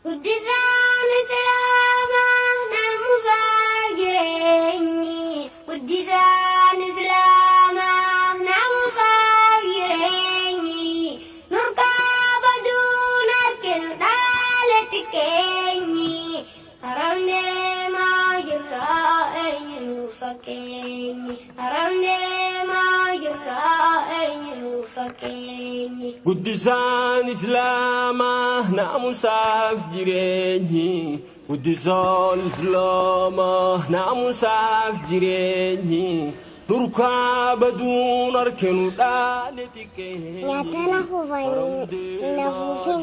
Guddisaan Islaamaa naamusaa jireenyi. Guddisaan Islaamaa naamusaa jireenyi. Nurkaa baduun harkinu dhaala xiqqeenyi. Haram deemaa jirra eenyu fakkeenyi. Haram deemaa jirra eenyu fakkeenyi. Guddisaan Islaamaa naamusaaf jireenyi. Guddisaan Islaamaa naamusaaf jireenyi. Nurkaa baduun harkinu dhaale xiqqeenyi. Nyaata na fuufan hin hafuufin.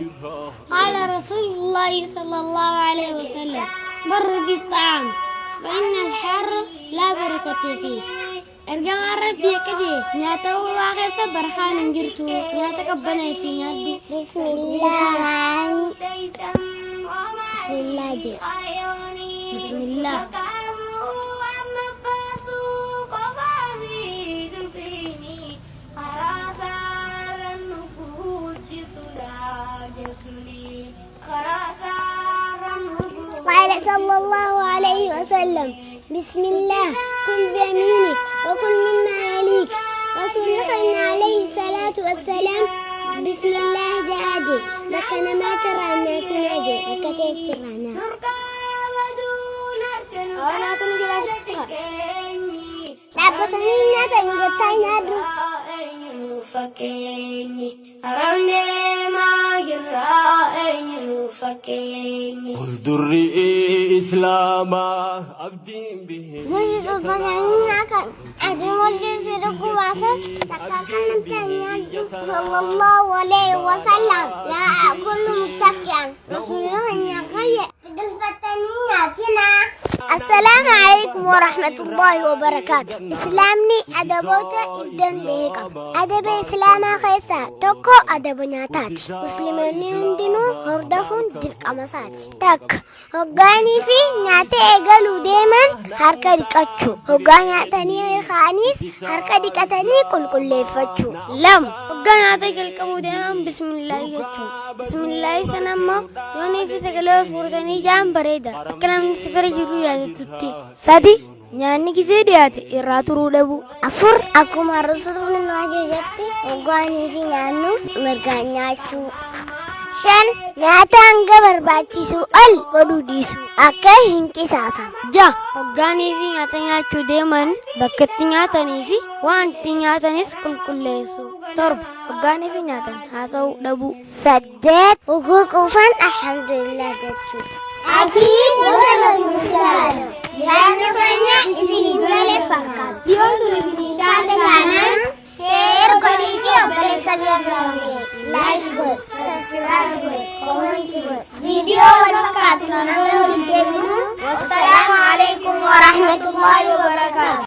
قال رسول الله صلى الله عليه وسلم: برد الطعام فإن الحار لا بركة فيه. Ergamaan Rabbii akka jee, nyaata ho'aa keessa barkaan hin jirtu, nyaata qabbaneessii nyaadhu. Bismillah. Bismillah jedhe. Bismillah. قال صلى الله عليه وسلم: بسم الله، كل بيمينك وكل مما يليك. رسول keenya عليه الصلاة والسلام بسم الله jedhaa, bakka namaatirraa nyaatinaa jedhe, bakka teettirraa nyaata. Nyaata nu jiraachisa. Dhaabbatanii nyaatan jettaa nyaadhu. Fakkeenyi haram deemaa jirra eenyu fakkeenyi. Fuuldurri Islaamaa abdiin bihee. Muzi uffatanii nyaatan ati molli si dhukkubaasan takka kanatti nyaadhu. صلى الله عليه وسلم: لا آكل متكئا. رسول keenya kayye galfatanii nyaatina. السلام عليكم ورحمة الله وبركاته. Islaamni adaboota if danda'e qaba. Adaba Islaamaa keessaa tokko adaba nyaataati. Musliimoonni hundinuu hordofuun dirqama isaati. Takka, hoggaanii fi nyaata eegaluu deeman harka dhiqachuu. Hoggaa nyaatanii ka'anis harka dhiqatanii qulqulleeffachuu. Lama, hoggaa nyaata jalqabuu deeman bismillaahi jechuun. Bismillaahi sana immoo yoonii fi sagalee ol fuutanii jaan bareeda. Akka namni si bira jiru yaadatutti. Sadi, nyaanni gisee dhiyaate irraa turuu dhabu. Afur, akkuma Rasuulli nu ajajetti hoggaanii fi nyaannu mirgaan nyaachuu. Shan, nyaata hanga barbaachisu ol godhuu dhiisu, akka hin qisaasam. Ja'a, hoggaanii fi nyaata nyaachuu deeman bakka itti nyaatanii fi waan itti nyaatanis qulqulleessu. Torba, hoggaanii fi nyaatan haasa'uu dhabuu. Saddeet, hogguu quufan alhamdulillah jechuu. Atiin gosa musliimaa yaadni keenya isinii malee fakkaata. Dhiyoon tun isinii taate taanaan share godhiitii obboleessa kee biraan ga'e. Like godhi, subscribe godhi, comment godhi. Viidiyoo wal fakkaatu hanga walitti deebinu. والسلام عليكم ورحمة الله وبركاته.